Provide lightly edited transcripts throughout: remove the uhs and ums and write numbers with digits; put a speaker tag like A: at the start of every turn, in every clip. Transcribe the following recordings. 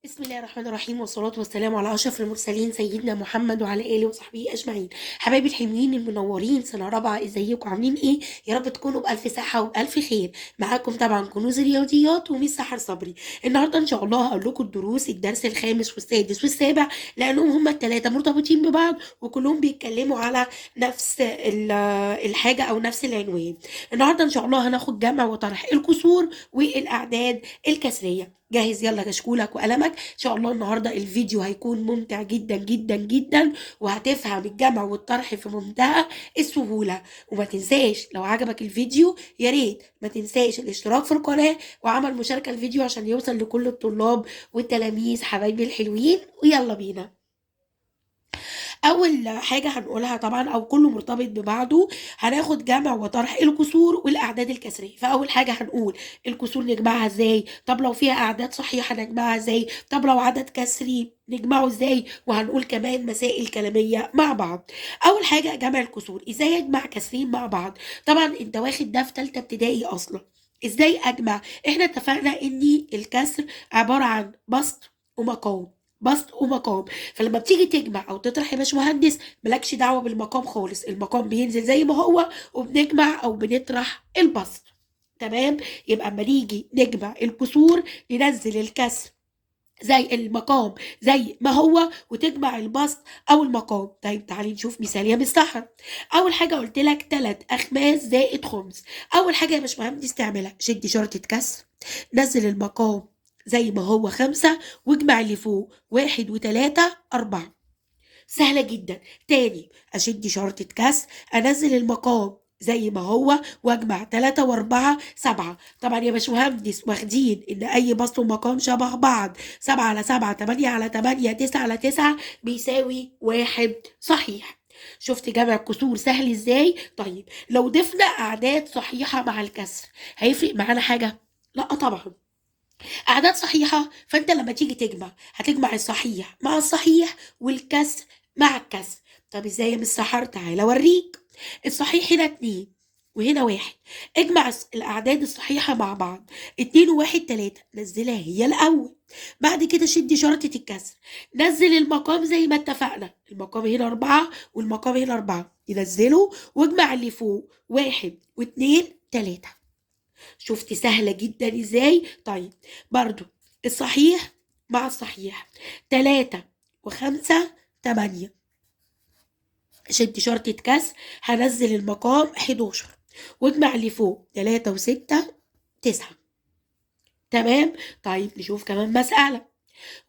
A: بسم الله الرحمن الرحيم، والصلاة والسلام على أشرف المرسلين سيدنا محمد وعلى آله وصحبه أجمعين. حبايبي الحلوين المنورين، سنة رابعة، ازيكم عاملين ايه؟ يا رب تكونوا بألف صحة وبألف خير. معاكم طبعا كنوز الرياضيات وميس سحر صبري. النهارده ان شاء الله هقول لكم الدروس، الدرس الخامس والسادس والسابع، لأنهم هما التلاتة مرتبطين ببعض وكلهم بيتكلموا على نفس الحاجة أو نفس العنوان. النهارده ان شاء الله هناخد جمع وطرح الكسور والأعداد الكسرية. جاهز؟ يلا كشكولك وقلمك. ان شاء الله النهارده الفيديو هيكون ممتع جدا جدا جدا، وهتفهم الجمع والطرح في منتهى السهولة. وما تنساش لو عجبك الفيديو يا ريت ما تنساش الاشتراك في القناة وعمل مشاركة الفيديو عشان يوصل لكل الطلاب والتلاميذ حبايبي الحلوين. ويلا بينا. أول حاجة هنقولها طبعا أو كله مرتبط ببعضه، هناخد جمع وطرح الكسور والأعداد الكسرية. فأول حاجة هنقول الكسور نجمعها إزاي، طب لو فيها أعداد صحيحة نجمعها إزاي، طب لو عدد كسري نجمعه إزاي، وهنقول كمان مسائل كلامية مع بعض. أول حاجة جمع الكسور، إزاي أجمع كسرين مع بعض؟ طبعا أنت واخد ده في تالتة ابتدائي أصلا. إزاي أجمع؟ إحنا اتفقنا إن الكسر عبارة عن بسط ومقام، بسط ومقام. فلما بتيجي تجمع او تطرح يا باشمهندس مالكش دعوه بالمقام خالص، المقام بينزل زي ما هو وبنجمع او بنطرح البسط. تمام؟ يبقى اما نيجي نجمع الكسور ننزل الكسر زي المقام زي ما هو وتجمع البسط او المقام. طيب تعالي نشوف مثال يا مس سحر. اول حاجة قلت لك 3 اخماس زائد 5. اول حاجة يا باشمهندس تعملها شد شرطه كسر، نزل المقام زي ما هو 5 واجمع اللي فوق 1 و3 4. سهلة جدا. تاني أشد شرطة كسر، أنزل المقام زي ما هو واجمع 3 و4 7. طبعا يا باشمهندس واخدين إن أي بسط ومقام شبه بعض، 7 على 7 8 على 8 9 على 9 بيساوي 1 صحيح. شفت جمع الكسور سهل إزاي؟ طيب لو ضفنا أعداد صحيحة مع الكسر هيفرق معانا حاجة؟ لا طبعا. أعداد صحيحة، فأنت لما تيجي تجمع هتجمع الصحيح مع الصحيح والكسر مع الكسر. طب إزاي يا مس سحر؟ تعالى أوريك. الصحيح هنا 2 وهنا 1، اجمع الأعداد الصحيحة مع بعض، 2 و1 3، نزلها هي الأول. بعد كده شد شرطة الكسر، نزل المقام زي ما اتفقنا، المقام هنا 4 والمقام هنا 4، ينزله واجمع اللي فوق 1 و2 3. شفت سهلة جدا ازاي؟ طيب برضو الصحيح مع الصحيح، 3 و5 8، شد شرطة كسر، هنزل المقام 11 واجمع اللي فوق 3 و6 9. تمام؟ طيب نشوف كمان مسألة.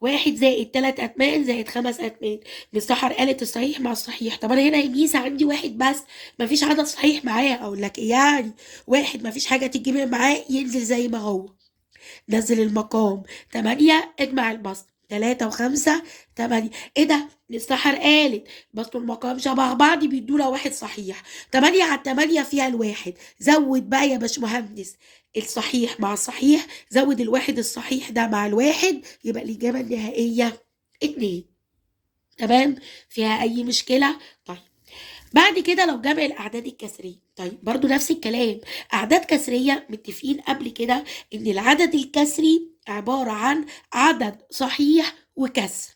A: 1 زائد 3 أتمان زائد 5 أتمان. مس سحر قالت الصحيح مع الصحيح. طب أنا هنا يا ميسة عندي 1 بس، مفيش عدد صحيح معاه. أقول لك إيه يعني؟ 1 مفيش حاجة تتجمع معاه، ينزل زي ما هو. نزل المقام 8، اجمع البسط 3 و5 8. إيه ده؟ مس سحر قالت بسط المقام شبه بعض بيدونا 1 صحيح، 8 على 8 فيها الواحد. زود بقى يا باشمهندس الصحيح مع الصحيح، زود الواحد الصحيح ده مع الواحد، يبقى الإجابة النهائية 2. تمام؟ فيها أي مشكلة؟ طيب بعد كده لو جمع الأعداد الكسرية، طيب برضو نفس الكلام، أعداد كسرية متفقين قبل كده إن العدد الكسري عبارة عن عدد صحيح وكسر،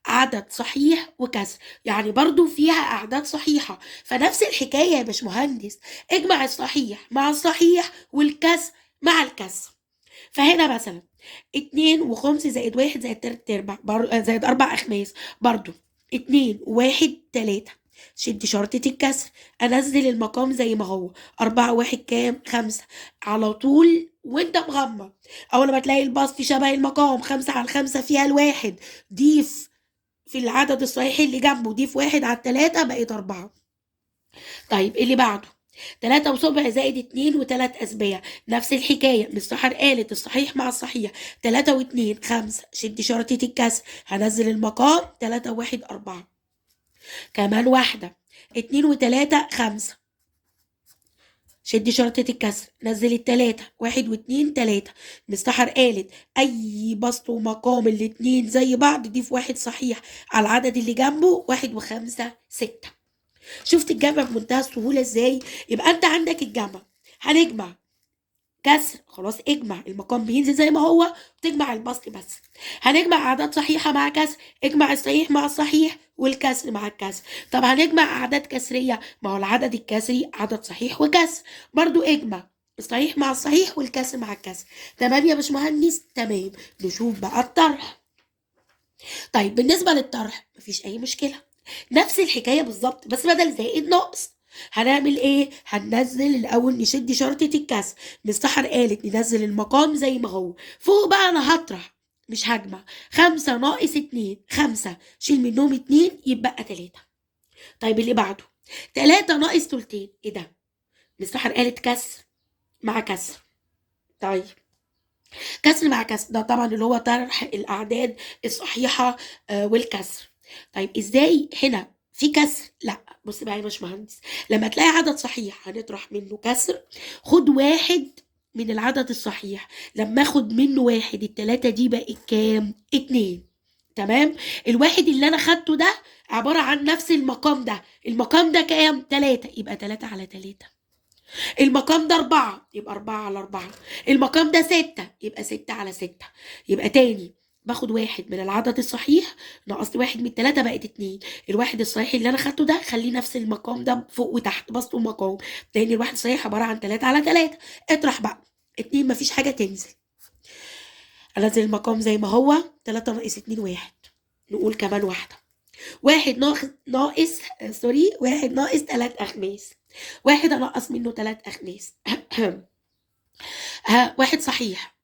A: عدد صحيح وكسر، يعني برضو فيها أعداد صحيحة. فنفس الحكاية يا باشمهندس، اجمع الصحيح مع الصحيح والكسر مع الكسر. فهنا مثلا 2 و5 زائد 1 زائد تلات أرباع زائد 4 أخماس، برضو 2 و1 3، شد شرطة الكسر، أنزل المقام زي ما هو، 4 و1 كام؟ 5، على طول وأنت مغمض. أول ما تلاقي البسط شبه المقام 5 على 5 فيها الواحد، ضيف في العدد الصحيح اللي جنبه، ضيف 1 على 3 بقت 4. طيب اللي بعده 3 وسبع زائد 2 و3 أسباع، نفس الحكاية، مس سحر قالت الصحيح مع الصحيح، 3 و2 5، شد شرطة الكسر، هنزل المقام 3 و1 4، كمان واحدة 2 و3 5، شد شرطة الكسر، نزل التلاتة، 1 و2 3. مس سحر قالت أي بسط ومقام الاتنين زي بعض ضيف 1 صحيح على العدد اللي جنبه، 1 و5 6. شفت الجمع بمنتهى السهولة ازاي؟ يبقى أنت عندك الجمع، هنجمع كسر، خلاص اجمع، المقام بينزل زي ما هو، بتجمع البسط بس. هنجمع اعداد صحيحه مع كسر، اجمع الصحيح مع الصحيح والكسر مع الكسر. طب هنجمع اعداد كسريه، ما هو العدد الكسري عدد صحيح وكسر، برضو اجمع الصحيح مع الصحيح والكسر مع الكسر. تمام يا باشمهندس؟ تمام. نشوف بقى الطرح. طيب بالنسبة للطرح مفيش اي مشكلة، نفس الحكاية بالظبط، بس بدل زائد ناقص. هنعمل ايه؟ هننزل الاول، نشد شرطه الكسر. مس سحر قالت ننزل المقام زي ما هو. فوق بقى انا هطرح مش هجمع. 5 ناقص 2 5، شيل منهم 2 يبقى 3. طيب اللي بعده 3 ناقص تلتين، ايه ده؟ مس سحر قالت كسر مع كسر. طيب كسر مع كسر ده طبعا اللي هو طرح الاعداد الصحيحة والكسر. طيب ازاي هنا في كسر؟ لا بص بقى يا باشمهندس، لما تلاقي عدد صحيح هنطرح منه كسر، خد واحد من العدد الصحيح، لما اخد منه واحد التلاتة دي بقت كام؟ 2. تمام؟ الواحد اللي انا خدته ده عبارة عن نفس المقام ده، المقام ده كام؟ 3، يبقى 3 على 3. المقام ده 4 يبقى 4 على 4. المقام ده 6 يبقى 6 على 6. يبقى تاني باخد واحد من العدد الصحيح، نقصت واحد من 3 بقت 2. الواحد الصحيح اللي انا خدته ده خليه نفس المقام ده فوق وتحت، بسط ومقام، لان الواحد الصحيح عبارة عن 3 على 3. اطرح بقى 2، مفيش حاجة تنزل، انزل المقام زي ما هو، 3 ناقص 2 1. نقول كمان واحدة، واحد ناقص سوري، واحد ناقص 3 أخماس، واحد انقص منه 3 أخماس. ها واحد صحيح،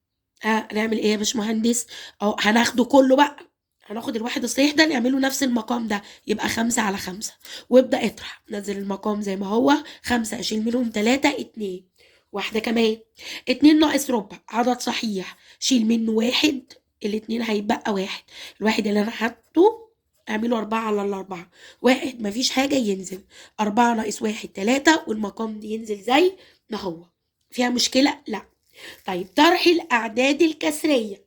A: هنعمل ايه يا باشمهندس؟ اهو هناخده كله بقى، هناخد الواحد الصحيح ده نعمله نفس المقام ده، يبقى 5 على 5. وابدأ اطرح، نزل المقام زي ما هو، 5 اشيل منهم 3 2. واحدة كمان، 2 ناقص ربع عدد صحيح، شيل منه 1، الاتنين هيتبقى 1. الواحد اللي انا حاطه اعمله 4 على 4، 1 مفيش حاجة ينزل، 4 ناقص 1 3، والمقام ينزل زي ما هو. فيها مشكلة؟ لا. طيب طرح الأعداد الكسرية،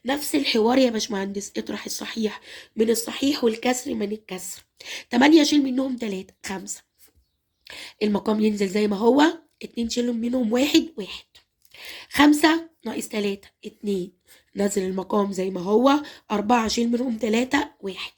A: نفس الحوار يا باشمهندس، اطرح الصحيح من الصحيح والكسر من الكسر. 8 شيل منهم 3 5، المقام ينزل زي ما هو، 2 شيل منهم 1 1، 5 ناقص 3 2، نزل المقام زي ما هو، 4 شيل منهم 3 1.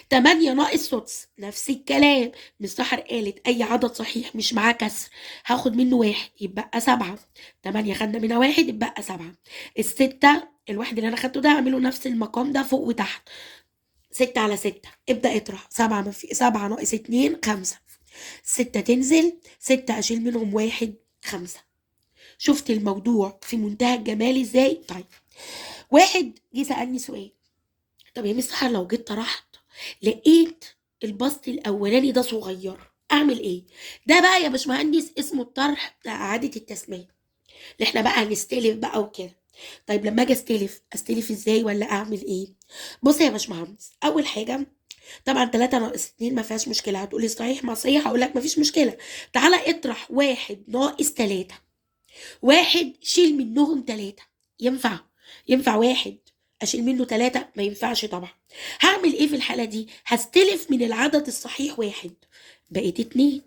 A: 8 ناقص سدس، نفس الكلام، مس سحر قالت أي عدد صحيح مش معاه كسر هاخد منه 1 يبقى 7، 8 خدنا منها 1 يبقى 7. الستة الواحد اللي أنا خدته ده هعمله نفس المقام ده فوق وتحت، 6 على 6. ابدأ اطرح، 7 ناقص 2 5، 6 تنزل، 6 أشيل منهم 1 5. شفت الموضوع في منتهى الجمال ازاي؟ طيب واحد جه سألني سؤال، طب يا مس سحر لو جيت طرحت لقيت البسط الاولاني ده صغير اعمل ايه؟ ده بقى يا باشمهندس اسمه الطرح بتاع اعاده التسمية، اللي احنا بقى هنستلف بقى وكده. طيب لما اجي استلف، استلف ازاي ولا اعمل ايه؟ بص يا باشمهندس، اول حاجة طبعا 3 ناقص 2 ما فيهاش مشكلة، هتقولي صحيح ما صحيح، هقول لك ما فيش مشكلة. تعالى اطرح 1 ناقص 3، 1 شيل منهم 3، ينفع؟ ينفع 1 اشيل منه 3؟ ما ينفعش طبعا. هعمل ايه في الحالة دي؟ هستلف من العدد الصحيح 1، بقيت 2.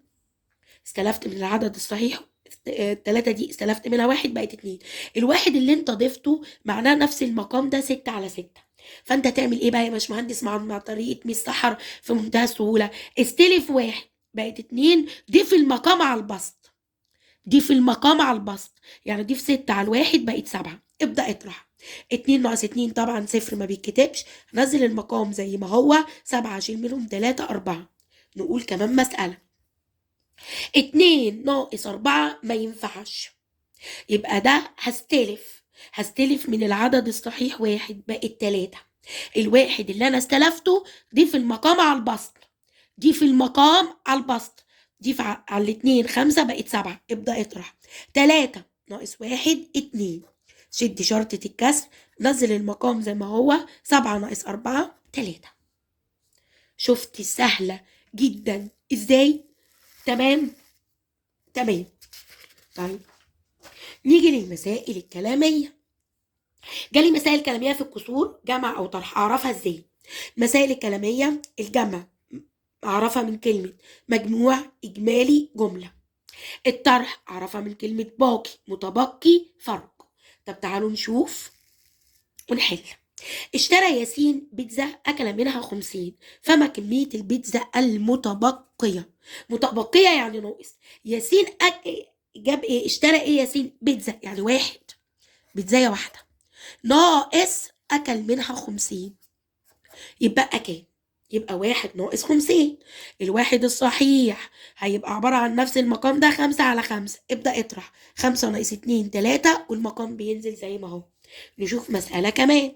A: استلفت من العدد الصحيح 3 دي استلفت منها 1 بقت 2. الواحد اللي انت ضفته معناه نفس المقام ده 6 على 6. فانت تعمل ايه بقى يا باشمهندس مع طريقه ميس سحر في منتهى السهولة؟ استلف 1 بقت 2، ضيف المقام على البسط، ضيف المقام على البسط، يعني ضيف 6 على 1 بقت 7. ابدا اطرح، 2 ناقص 2 طبعا صفر ما بيتكتبش، نزل المقام زي ما هو، 7 شيل منهم 3 4. نقول كمان مسألة، 2 ناقص 4 ما ينفعش، يبقى ده هستلف من العدد الصحيح 1 بقت 3. الواحد اللي انا استلفته ضيف المقام على البسط، ضيف المقام على البسط، ضيف على الاتنين 5 بقت 7. ابدأ اطرح، 3 ناقص 1 2، شد شرطة الكسر، نزل المقام زي ما هو، 7 ناقص 4 3. شفت سهلة جدا ازاي؟ تمام تمام. طيب نيجي للمسائل الكلامية. جالي مسائل كلامية في الكسور، جمع أو طرح، أعرفها ازاي؟ المسائل الكلامية الجمع أعرفها من كلمة مجموع، إجمالي، جملة. الطرح أعرفها من كلمة باقي، متبقي فرق. طب تعالوا نشوف ونحل. اشترى ياسين بيتزا أكل منها 50، فما كمية البيتزا المتبقية؟ متبقية يعني ناقص. ياسين جاب ايه؟ اشترى ايه ياسين؟ بيتزا، يعني واحد، بيتزاية واحدة، ناقص أكل منها 50، يبقى كام؟ يبقى 1 ناقص 50. الواحد الصحيح هيبقى عبارة عن نفس المقام ده 5 على 5. ابدأ اطرح 5 ناقص 2 3، والمقام بينزل زي ما هو. نشوف مسألة كمان.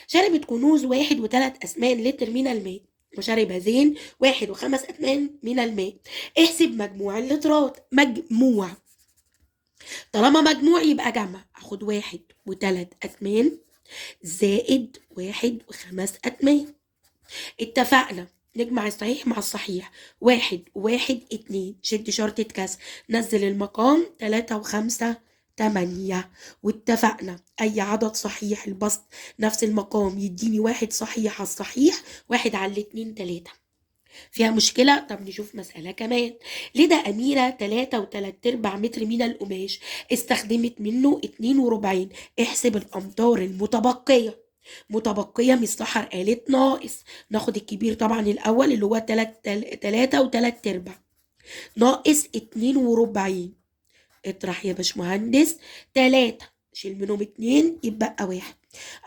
A: شربت كنوز 1 وتلات أثمان لتر من الماء، وشرب زين 1 وخمس أثمان من الماء. احسب مجموع اللترات. مجموع، طالما مجموع يبقى جمع. اخد 1 وتلات أثمان زائد 1 وخمس أثمان. اتفقنا نجمع الصحيح مع الصحيح، 1 1 2، شد شرطة كسر، نزل المقام 3 و5 8. واتفقنا أي عدد صحيح البسط نفس المقام يديني 1 صحيح على الصحيح، 1 على 2 3. فيها مشكلة؟ طب نشوف مسألة كمان. لدى أميرة 3 3/4 متر من القماش، استخدمت منه 42. احسب الأمتار المتبقية. متبقية من السحر قالت ناقص، ناخد الكبير طبعا الأول اللي هو 3 3/4 ناقص 42. اطرح يا باشمهندس 3، شيل منهم 2 يبقى 1،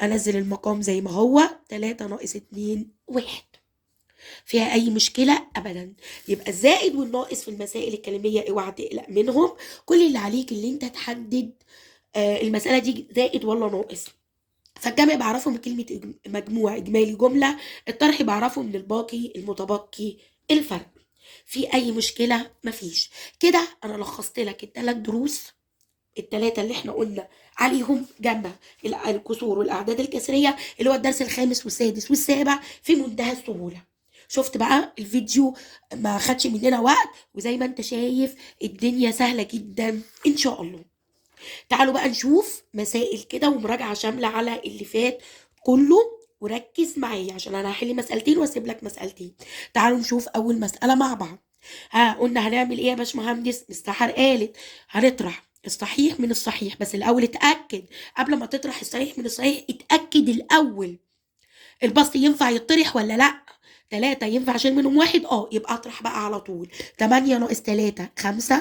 A: أنزل المقام زي ما هو 3 ناقص 2 1. فيها أي مشكلة؟ أبدا. يبقى الزائد والناقص في المسائل الكلامية اوعى تقلق منهم، كل اللي عليك اللي انت تحدد المسألة دي زائد ولا ناقص. فالجمع بعرفه من كلمة مجموع إجمالي جملة، الطرح بعرفه من الباقي المتبقي الفرق. في أي مشكلة؟ مفيش. كده أنا لخصت لك الثلاث دروس الثلاثة اللي احنا قلنا عليهم، جمع الكسور والأعداد الكسرية اللي هو الدرس الخامس والسادس والسابع في منتهى السهولة. شفت بقى الفيديو ما خدش مننا وقت، وزي ما انت شايف الدنيا سهلة جدا إن شاء الله. تعالوا بقى نشوف مسائل كده ومراجعة شاملة على اللي فات كله، وركز معايا عشان انا هحل مسألتين واسيب لك مسألتين. تعالوا نشوف اول مسألة مع بعض. ها قلنا هنعمل ايه يا باشمهندس؟ مستحر قالت هنطرح الصحيح من الصحيح، بس الاول اتأكد قبل ما تطرح الصحيح من الصحيح، اتأكد الاول البسط ينفع يطرح ولا لا. 3 ينفع اشيل منهم 1، يبقى اطرح بقى على طول. 8 ناقص 3 5،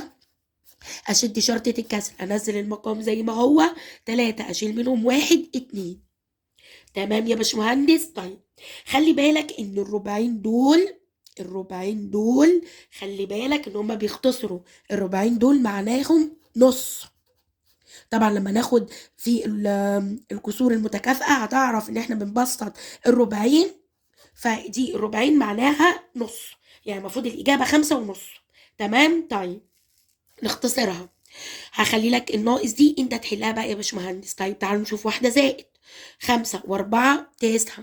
A: اشد شرطة الكسر، انزل المقام زي ما هو 3 اشيل منهم 1 2. تمام يا باشمهندس. طيب خلي بالك ان الربعين دول خلي بالك ان هما بيختصروا، الربعين دول معناهم نص. طبعا لما ناخد في الكسور المتكافئة هتعرف ان احنا بنبسط الربعين، فدي الربعين معناها نص، يعني المفروض الإجابة 5.5. تمام. طيب نختصرها، هخلي لك الناقص دي انت تحلها بقى يا باشمهندس. طيب تعالوا نشوف واحدة زائد 5 و4 9،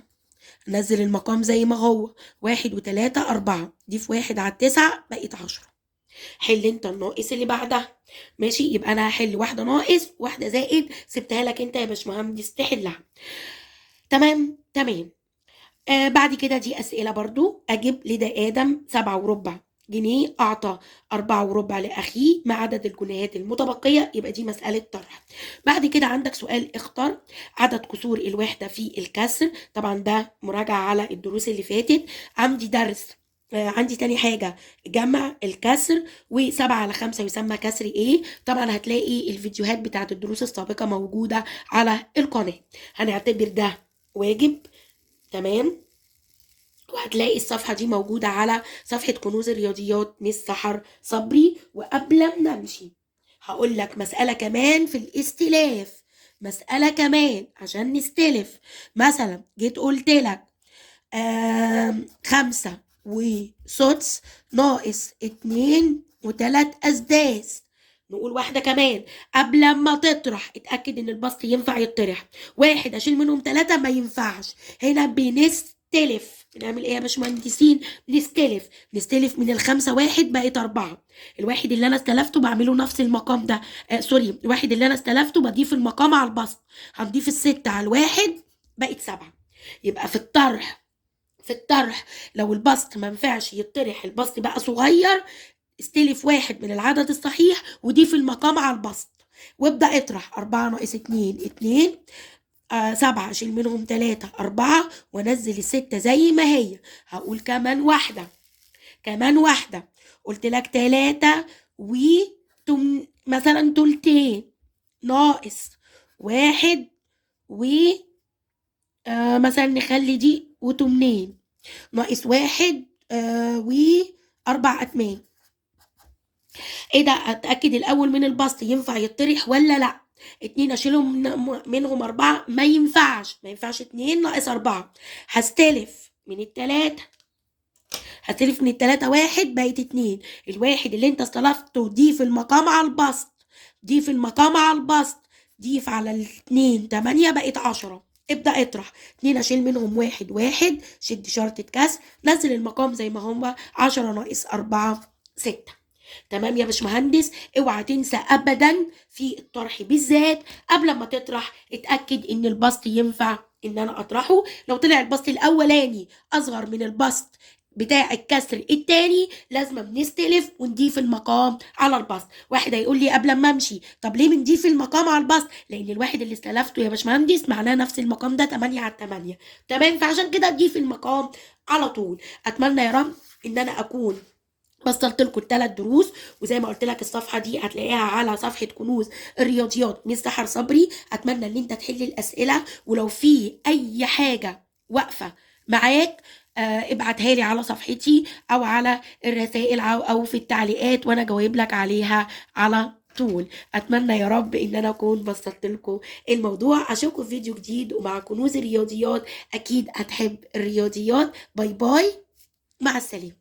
A: نزل المقام زي ما هو 1 و3 4، ضيف 1 على 9 بقت 10. حل انت الناقص اللي بعدها. ماشي، يبقى انا هحل واحدة ناقص واحدة زائد، سبتها لك انت يا باشمهندس تحلها. تمام تمام. بعد كده دي اسئلة برضو. اجب لدى ادم 7.25 جنيه، أعطى 4.25 لأخيه مع عدد الجنيهات المتبقية، يبقى دي مسألة طرح. بعد كده عندك سؤال اختر عدد كسور الوحدة في الكسر، طبعا ده مراجعة على الدروس اللي فاتت. عندي درس، عندي تاني حاجة جمع الكسر، و7 على 5 يسمى كسر ايه. طبعا هتلاقي الفيديوهات بتاعت الدروس السابقة موجودة على القناة، هنعتبر ده واجب. تمام، وهتلاقي الصفحة دي موجودة على صفحة كنوز الرياضيات مس سحر صبري. وقبل ما نمشي هقول لك مسألة كمان في الاستلاف، مسألة كمان عشان نستلف. مثلا جيت قلت لك 5 وسدس ناقص 2 وتلات أسداس. نقول واحدة كمان قبل ما تطرح اتأكد إن البسط ينفع يطرح. 1 أشيل منهم 3 ما ينفعش، هنا بنستلف. بنعمل ايه يا باشمهندسين؟ نستلف من 5 1 بقت 4. الواحد اللي انا استلفته بعمله نفس المقام ده، سوري، الواحد اللي انا استلفته بضيف المقام على البسط، هنضيف 6 على 1 بقت 7. يبقى في الطرح، لو البسط ما ينفعش يطرح، البسط بقى صغير، استلف واحد من العدد الصحيح وضيف المقام على البسط، وابدأ اطرح. 4 ناقص 2 2، 7 شيل منهم 3 4، وانزل ال6 زي ما هي. هقول كمان واحدة، كمان واحدة، قلت لك 3 و مثلا تلتين ناقص 1 و مثلا نخلي دي وتمنين ناقص 1 و4 أتمان. ايه ده؟ اتأكد الأول من البسط ينفع يطرح ولا لأ. 2 أشيلهم منهم 4، ما ينفعش، ما ينفعش 2 ناقص 4. هستلف من التلاتة، هستلف من التلاتة 1، بقت 2. الواحد اللي انت استلفته ضيف المقام على البسط، ضيف المقام على البسط، ضيف على الاتنين 8، بقت 10. ابدأ اطرح. 2 أشيل منهم 1 1، شد شرطة كسر، نزل المقام زي ما هو، 10 ناقص 4 6. تمام يا باشمهندس؟ اوعى تنسى ابدا في الطرح بالذات، قبل ما تطرح اتاكد ان البسط ينفع ان انا اطرحه. لو طلع البسط الاولاني اصغر من البسط بتاع الكسر التاني لازم بنستلف ونضيف المقام على البسط. واحد هيقول لي قبل ما امشي، طب ليه بنضيف المقام على البسط؟ لان الواحد اللي استلفته يا باشمهندس معناه نفس المقام ده 8 على 8. تمام، فعشان كده تضيف المقام على طول. اتمنى يا رب ان انا اكون وصلت لكم ال3 دروس، وزي ما قلت لك الصفحة دي هتلاقيها على صفحة كنوز الرياضيات مس سحر صبري. اتمنى ان انت تحل الاسئلة، ولو في اي حاجة واقفة معاك ابعتها لي على صفحتي او على الرسائل او في التعليقات، وانا جاوب لك عليها على طول. اتمنى يا رب ان انا اكون بسطت لكم الموضوع. اشوفكم في فيديو جديد ومع كنوز الرياضيات، اكيد هتحب الرياضيات. bye bye، مع السلامة.